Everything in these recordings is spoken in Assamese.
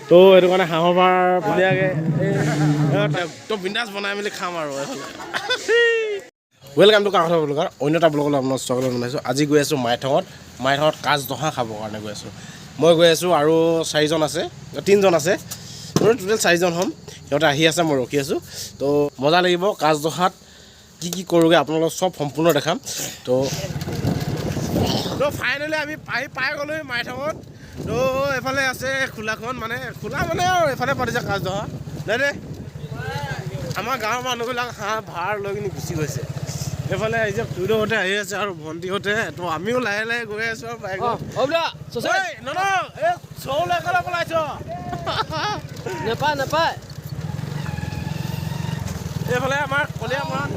তো সেইটো কাৰণে হাঁহৰ ভাৰ ধুনীয়াকৈ একদম বিন্দাছ বনাই মেলি খাম আৰু এইফালে। Welcome to কাকথা ব্লগাৰ, অন্য এটা ব্লগলৈ আপোনাৰ স্বাগতম জনাইছোঁ। আজি গৈ আছোঁ মাইথঙত। মাইথঙত কাজদহা খাবৰ কাৰণে গৈ আছোঁ। মই গৈ আছোঁ আৰু চাৰিজন আছে, তিনিজন আছে, টোটেল চাৰিজন হ'ম। সিহঁতে আহি আছে, মই ৰখি আছোঁ। তো মজা লাগিব। কাজদহাত কি কি কৰোঁগৈ আপোনালোকক চব সম্পূৰ্ণ দেখাম। তো তো ফাইনেলি আমি আহি পাই গ'লোঁ মাইথঙত। তো এইফালে আছে খোলাখন, মানে খোলা মানে আৰু এইফালে পাতিছে কাজদহা। দে দে, আমাৰ গাঁৱৰ মানুহবিলাক হাঁহ ভাৰ লৈ কিনি গুচি গৈছে। এইফালে আহিছে খুৰীদেউহঁতে আহি আছে আৰু ভণ্টিহঁতে। তো আমিও লাহে লাহে গৈ আছোঁ আৰু বাইকত। ঐ, ন ন, এই চৌলে ক'লে পলাইছ? নাপায় নাপায়। এইফালে আমাৰ কলীয়া মৰাণ।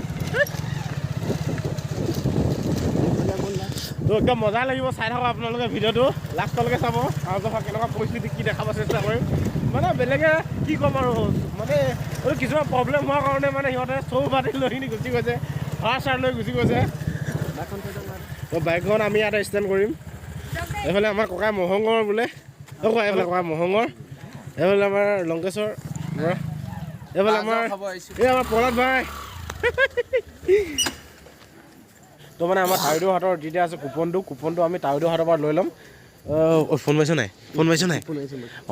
তো একদম মজা লাগিব, চাই থাকক আপোনালোকে ভিডিঅ'টো লাষ্টলৈকে চাব। আৰু কেনেকুৱা পৰিস্থিতি কি দেখাব চেষ্টা কৰিম। মানে বেলেগে কি ক'ম আৰু, মানে এইটো কিছুমান প্ৰব্লেম হোৱাৰ কাৰণে মানে সিহঁতে চৌ পাতি লৈ কিনি গুচি গৈছে, ভাৰ চাৰ লৈ গুচি গৈছে। তো বাইকখন আমি ইয়াতে ষ্টেণ্ড কৰিম। এইফালে আমাৰ ককাই মহঙৰ বোলে, অ' ককাই, এইফালে ককাই মহঙৰ, এইফালে আমাৰ লংকেশ্বৰ বৰা, এইফালে আমাৰ এই আমাৰ প্ৰহ্লাদ ভাই। তো মানে আমাৰ তাইদেউ হাতৰ যেতিয়া আছে কুপনটো, কুপনটো আমি তাইদেউ হাতৰ পৰা লৈ ল'ম। অ' ফোন মাৰিছ নাই? ফোন মাৰিছ নাই?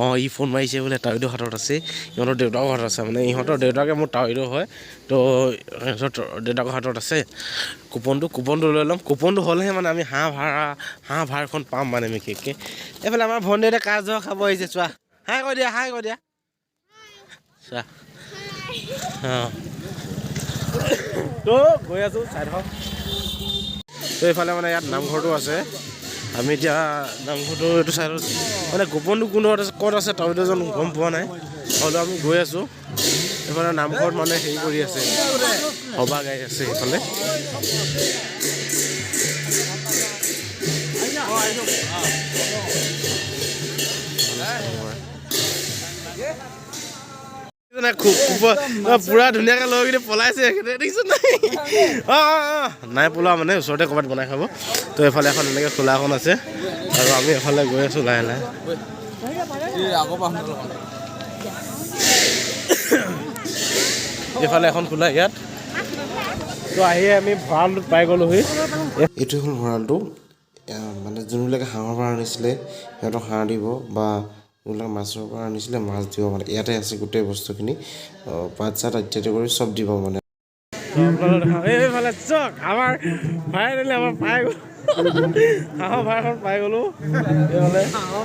অঁ, ই ফোন মাৰিছে বোলে। তাইদেউ হাতত আছে, ইহঁতৰ দেউতাকৰ হাতত আছে। মানে ইহঁতৰ দেউতাকে মোৰ তাইদেউ হয়। তো ইহঁতৰ দেউতাকৰ হাতত আছে কুপনটো। কুপনটো লৈ ল'ম। কুপনটো হ'লেহে মানে আমি হাঁহ ভাড়া, হাঁহ ভাৰখন পাম মানে বিশেষকৈ। এইফালে আমাৰ ভণ্টিহঁতে কাজদহা খাব আহিছে। চোৱা, হাই কৈ দিয়া, হাই কৈ দিয়া, চোৱা। অঁ, তো গৈ আছোঁ, চাই থাকক। তো এইফালে মানে ইয়াত নামঘৰটো আছে। আমি এতিয়া নামঘৰটো এইটো চাইডত, মানে গোপনটো কোনডোখৰত আছে, ক'ত আছে তবিতজন গম পোৱা নাই, হ'লেও আমি গৈ আছোঁ। এইফালে নামঘৰত মানে হেৰি কৰি আছে, সভা গাই আছে এইফালে। পুৰা ধুনীয়াকৈ লৈ কিনে পলাইছে, দেখিছ নাই? অঁ অঁ অঁ, নাই পলোৱা, মানে ওচৰতে ক'ৰবাত বনাই খাব। তো এইফালে এখন এনেকৈ খোলা এখন আছে আৰু আমি এফালে গৈ আছোঁ লাহে লাহে। এইফালে এখন খোলা ইয়াত। তো আহি আমি ভঁৰালটোত পাই গ'লোহি। এইটো হ'ল ভঁৰালটো। মানে যোনবিলাকে হাঁহৰ পৰা আনিছিলে সিহঁতক হাঁহ দিব, বা যোনবিলাক মাছৰ পৰা আনিছিলে মাছ দিব। মানে ইয়াতে আছে গোটেই বস্তুখিনি, পাত চাত ইত্যাদি কৰি চব দিব মানে। এইফালে চাওক, আমাৰ ফাইনেলি আমাৰ পাই গ'লো, হাঁহৰ ভাৰখন পাই গ'লোঁ। এইফালে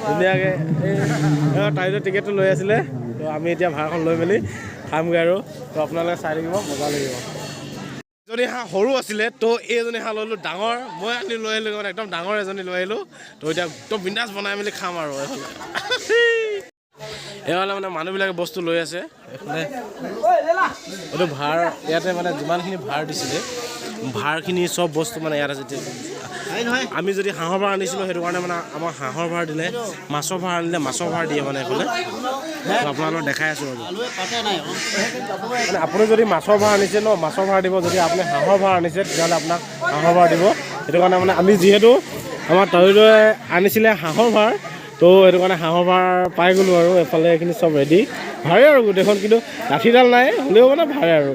ধুনীয়াকৈ এই তাইতো টিকেটটো লৈ আছিলে। তো আমি এতিয়া ভাৰখন লৈ মেলি খামগৈ আৰু। তো আপোনালোকে চাই থাকিব, মজা লাগিব। এজনী হাঁহ সৰু আছিলে, তো এইজনী হাঁহ ল'লোঁ ডাঙৰ। মই আনি লৈ আহিলোঁ, মানে একদম ডাঙৰ এজনী লৈ আহিলোঁ। তো এতিয়া একদম বিন্দাছ বনাই মেলি খাম আৰু। এইফালে এইফালে মানে মানুহবিলাকে বস্তু লৈ আছে। এইফালে এইটো ভাৰ, ইয়াতে মানে যিমানখিনি ভাৰ দিছিলে, ভাৰখিনি চব বস্তু মানে ইয়াত আছে। আমি যদি হাঁহৰ ভাৰ আনিছিলোঁ, সেইটো কাৰণে মানে আমাক হাঁহৰ ভাৰ দিলে, মাছৰ ভাৰ আনিলে মাছৰ ভাৰ দিয়ে। মানে এইফালে আপোনালোকক দেখাই আছোঁ আৰু। মানে আপুনি যদি মাছৰ ভাৰ আনিছে ন, মাছৰ ভাৰ দিব। যদি আপুনি হাঁহৰ ভাৰ আনিছে, তেতিয়াহ'লে আপোনাক হাঁহৰ ভাৰ দিব। সেইটো কাৰণে মানে আমি যিহেতু আমাৰ তৰিদৈ আনিছিলে হাঁহৰ ভাৰ, তো সেইটো কাৰণে হাঁহৰ ভাৰ পাই গ'লোঁ। আৰু এইফালে এইখিনি চব ৰেডি ভাৰে আৰু গোটেইখন, কিন্তু লাঠিডাল নাই, হ'লেও মানে ভাৰে আৰু।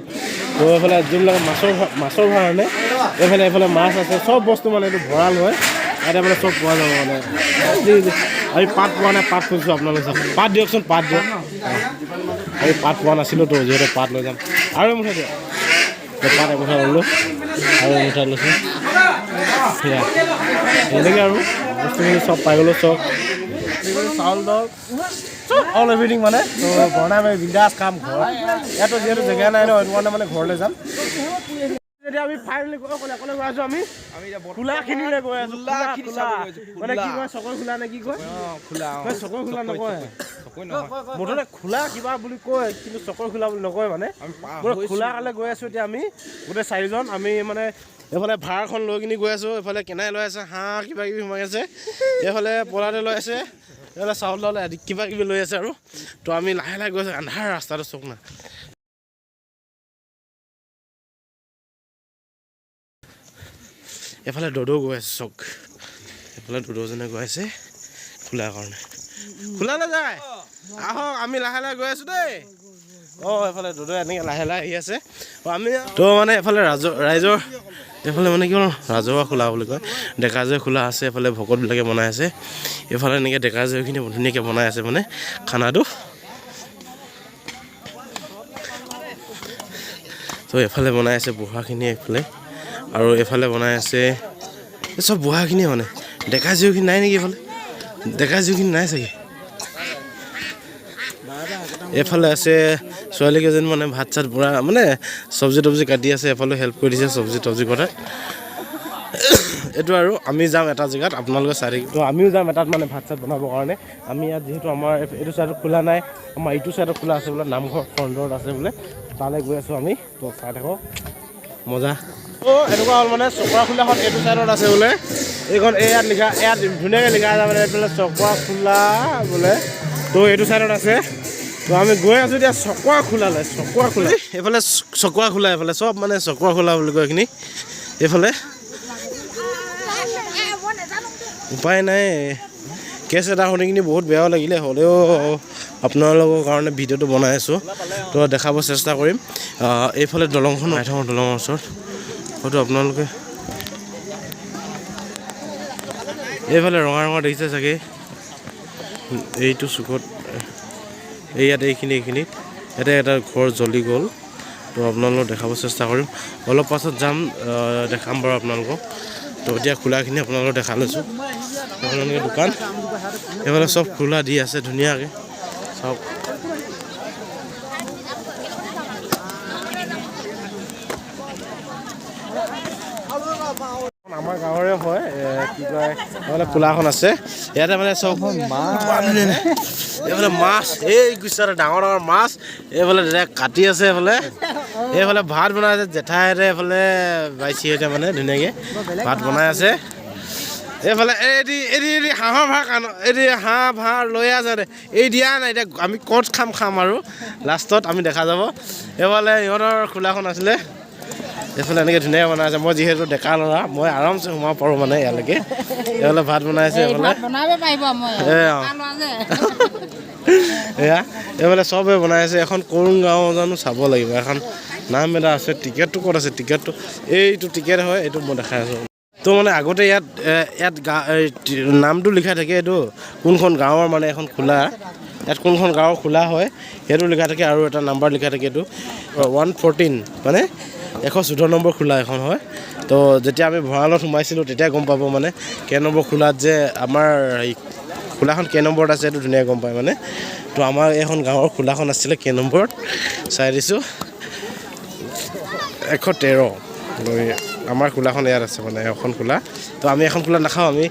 তো এইফালে যোনবিলাক মাছৰ ভাৰ আনে, এইফালে এইফালে মাছ আছে, চব বস্তু। মানে এইটো ভঁৰাল হয়, ইয়াতে মানে চব পোৱা যাব। মানে আমি পাত পোৱা নাই, পাত খুজিছোঁ আপোনালোকে। পাত দিয়কচোন, পাত দিয়ক। আমি পাত পোৱা নাছিলোঁ, তো যিহেতু পাত লৈ যাম। আৰু এমুঠা দিয়ক। পাত এমুঠা ল'লোঁ আৰু এমুঠা লৈছোঁ। সেয়া এনেকৈ আৰু বস্তুখিনি চব পাই গ'লোঁ, চব চাউল দাউল চব অল এভৰিথিং। মানে তো বনাই আমি বিন্দাছ খাম ঘৰত। ইয়াতো যিহেতু জেগা নাই ন, সেইটো কাৰণে মানে ঘৰলৈ যাম। যেতিয়া আমি ফাইনেলি অকলে অকলে গৈ আছোঁ, আমি খোলাখিনিলৈ গৈ আছোঁ। খোলা মানে কি কয়, চকৈ খোলা নে কি কয়? চকৈ খোলা নকয়, মুঠতে খোলা কিবা বুলি কয়, কিন্তু চকৈ খোলা বুলি নকয়। মানে খোলা কালে গৈ আছোঁ এতিয়া আমি গোটেই চাৰিজন। আমি মানে এইফালে ভাৰখন লৈ কিনি গৈ আছোঁ। এইফালে কেনাই লৈ আছে, হাঁহ কিবা কিবি সোমাই আছে, এইফালে পলাতে লৈ আছে, এইফালে চাউল তাউল আদি কিবা কিবি লৈ আছে। আৰু তো আমি লাহে লাহে গৈ আছোঁ। আন্ধাৰ ৰাস্তাটো চোক না। এইফালে দদৌ গৈ আছে, চক। এইফালে দদৌজনে গৈ আছে খোলাৰ কাৰণে। খোলা নাযায়। আহক, আমি লাহে লাহে গৈ আছোঁ দেই। অঁ, এইফালে দুদৈ এনেকৈ লাহে লাহে আহি আছে। অঁ, আমি তো মানে এইফালে ৰাইজৰ এইফালে মানে কি হ'ল, ৰাজহুৱা খোলা বুলি কয়, ডেকা জয় খোলা আছে। এইফালে ভকতবিলাকে বনাই আছে। এইফালে এনেকৈ ডেকা জয়খিনি ধুনীয়াকৈ বনাই আছে মানে খানাটো। তো এইফালে বনাই আছে বুঢ়াখিনি এইফালে, আৰু এইফালে বনাই আছে এই চব বুঢ়াখিনিয়ে মানে। ডেকা জীয়খিনি নাই নেকি এইফালে? ডেকা জীয়খিনি নাই চাগে। এইফালে আছে ছোৱালী কেইজনী মানে ভাত চাত পূৰা মানে চব্জি তব্জি কাটি আছে। এফালে হেল্প কৰি দিছে চব্জি তব্জি কটাত এইটো। আৰু আমি যাম এটা জেগাত, আপোনালোকে চাই থাকিব। তো আমিও যাম এটাত মানে ভাত চাত বনাবৰ কাৰণে। আমি ইয়াত যিহেতু আমাৰ এইটো চাইডত খোলা নাই, আমাৰ ইটো চাইডত খোলা আছে বোলে, নামঘৰ ফ্ৰণ্টত আছে বোলে, তালৈ গৈ আছোঁ আমি। তো চাই থাকক মজা। অ' এনেকুৱা হ'ল মানে চকৰা খোলাখন এইটো চাইডত আছে বোলে। এইখন এই ইয়াত লিখা, ইয়াত ধুনীয়াকৈ লিখা আছে মানে এইফালে চকৰা খোলা বোলে। তো এইটো চাইডত আছে। তো আমি গৈ আছোঁ এতিয়া চকৰা খোলালৈ। চকৰা খোলা এইফালে, চকৰা খোলা এইফালে, চব মানে চকৰা খোলা বুলি কয় এইখিনি এইফালে। উপায় নাই, কেছ এটা শুনি কিনি বহুত বেয়াও লাগিলে, হ'লেও আপোনালোকৰ কাৰণে ভিডিঅ'টো বনাই আছোঁ, তো দেখাব চেষ্টা কৰিম। এইফালে দলংখন, মাইথাঙৰ দলঙৰ ওচৰত হয়তো আপোনালোকে এইফালে ৰঙা ৰঙা দেখিছে চাগে। এইটো চুকত, এই ইয়াত এইখিনিত ইয়াতে এটা ঘৰ জ্বলি গ'ল। তো আপোনালোকক দেখাব চেষ্টা কৰিম, অলপ পাছত যাম, দেখাম বাৰু আপোনালোকক। তো এতিয়া খোলাখিনি আপোনালোকক দেখা লৈছোঁ। আপোনালোকে দোকান এইফালে চব খোলা দি আছে ধুনীয়াকৈ চব। আমাৰ গাঁৱৰে হয়, কি কয়, এইফালে খোলাখন আছে। ইয়াতে মানে চব এইফালে মাছ, এই গুচা ডাঙৰ ডাঙৰ মাছ এইফালে দাদাই কাটি আছে। এইফালে ভাত বনাই আছে জেঠাইহঁতে, এইফালে বাইচিহঁতে মানে ধুনীয়াকৈ ভাত বনাই আছে। এইফালে এইদি এইদি এইদি হাঁহৰ ভাৰ কাণ, এইদি হাঁহ ভাৰ লৈ আছে। এই দিয়া নাই এতিয়া, আমি ক'ত খাম খাম আৰু লাষ্টত আমি দেখা যাব। এইফালে ইহঁতৰ খোলাখন আছিলে, এইফালে এনেকৈ ধুনীয়াকৈ বনাই আছে। মই যিহেতু ডেকা ল'ৰা, মই আৰামছে সোমাব পাৰোঁ মানে ইয়ালৈকে। এইফালে ভাত বনাই আছে, এইফালে এয়া এইফালে চবে বনাই আছে। এখন কোন গাঁও জানো চাব লাগিব, এখন নাম এটা আছে। টিকেটটো ক'ত আছে? টিকেটটো এইটো টিকেট হয়, এইটো মই দেখাই আছোঁ। তো মানে আগতে ইয়াত ইয়াত নামটো লিখা থাকে, এইটো কোনখন গাঁৱৰ মানে এখন খোলা, ইয়াত কোনখন গাঁৱৰ খোলা হয় সেইটো লিখা থাকে, আৰু এটা নাম্বাৰ লিখা থাকে। এইটো 114 মানে 114 নম্বৰ খোলা এখন হয়। তো যেতিয়া আমি ভঁৰালত সোমাইছিলোঁ তেতিয়া গম পাব মানে কেই নম্বৰ খোলাত যে আমাৰ খোলাখন কেই নম্বৰত আছে, এইটো ধুনীয়াকৈ গম পায় মানে। তো আমাৰ এইখন গাঁৱৰ খোলাখন আছিলে কেই নম্বৰত চাই দিছোঁ, 113। আমাৰ খোলাখন ইয়াত আছে মানে এখন খোলা। তো আমি এখন খোলা নাখাওঁ, আমি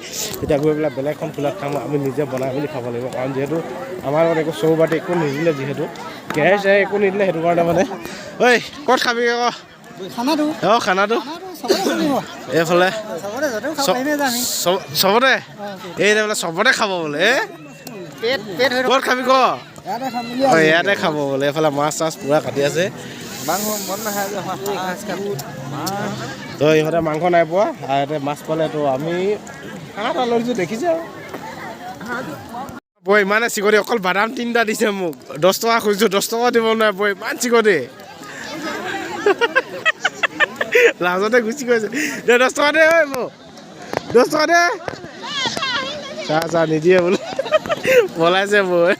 এতিয়া গৈ পেলাই বেলেগ এখন খোলাত খাম। আমি নিজে বনাই মেলি খাব লাগিব, কাৰণ যিহেতু আমাৰ লগত একো চৌবাতি একো নিদিলে, যিহেতু কেৰাহী চেৰাহী একো নিদিলে, সেইটো কাৰণে মানে। ঐ ক'ত খাবি ক? অঁ, খানাটো এইফালে চবতে, এই বোলে চবতে খাব বোলে। এ ক'ত খাবি ক? অঁ, ইয়াতে খাব বোলে। এইফালে মাছ চাছ পূৰা কাটি আছে। তো ইহঁতে মাংস নাই পোৱা, আৰু ইয়াতে মাছ পালে। তো আমি হাঁহ এটা লৈ দিছোঁ, দেখিছে আৰু বৈ ইমানে চিকটি, অকল বাদাম 3টা দিছে মোক। 10 টকা খুজিছোঁ, 10 টকা দিব নোৱাৰে বৈ, ইমান চিকটি। লাজতে গুচি গৈছে। দে 10 টকা দে ঐ, মোক 10 টকা দে। চাহ চাহ নিদিয়ে বোলে, পলাইছে বৈ।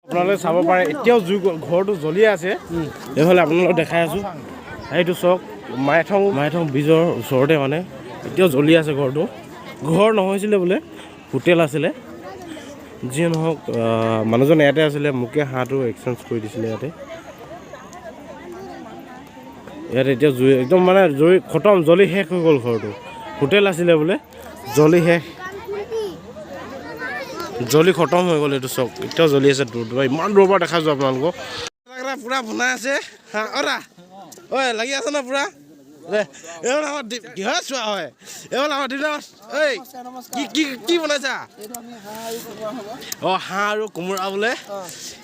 আপোনালোকে চাব পাৰে এতিয়াও জুই ঘৰটো জ্বলি আছে। এইফালে আপোনালোকক দেখাই আছোঁ, সেইটো চাওক, মাইথং ব্ৰিজৰ ওচৰতে মানে এতিয়াও জ্বলি আছে ঘৰটো। ঘৰ নহৈছিলে বোলে, হোটেল আছিলে। যিয়ে নহওক, মানুহজন ইয়াতে আছিলে, মোকে হাঁহটো এক্সচেঞ্জ কৰি দিছিলে ইয়াতে। ইয়াত এতিয়া জুই একদম মানে জুই খতম, জ্বলি শেষ হৈ গ'ল ঘৰটো। হোটেল আছিলে বোলে, জ্বলি শেষ, জ্বলি খতম হৈ গ'ল। এইটো চাওক এতিয়াও জ্বলি আছে দূৰ দূৰ, ইমান দূৰৰ পৰা দেখাইছোঁ আপোনালোকক। পূৰা বনাই আছে। হা অৰা ঐ লাগি আছে ন পূৰা? কিহৰ চোৱা হয় এইফালে আমাৰ দিনা। ঐ কি কি কি বনাইছা? অঁ, হাঁহ আৰু কোমোৰা বোলে।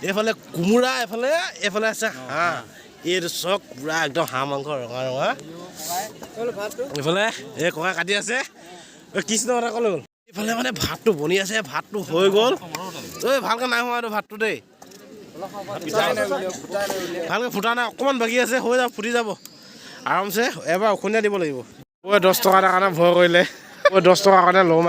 এইফালে কোমোৰা, এইফালে আছে হাঁহ। এইটো চক পূৰা একদম হাঁহ মাংস ৰঙা ৰঙা। এইফালে এই ককাই কাটি আছে। কৃষ্ণ কথা ক'লৈ গ'ল? এইফালে মানে ভাতটো বনি আছে, ভাতটো হৈ গ'ল। ঐ ভালকৈ নাই হোৱা এইটো ভাতটো দেই। ভালকৈ ফুটা নাই, অকণমান বাকী আছে, হৈ যাব, ফুটি যাব আৰামছে। এবাৰ অসমীয়া দিব লাগিব। ঐ, 10 টকা এটাৰ কাৰণে ভয় কৰিলে। ঐ, 10 টকাৰ কাৰণে লওঁ।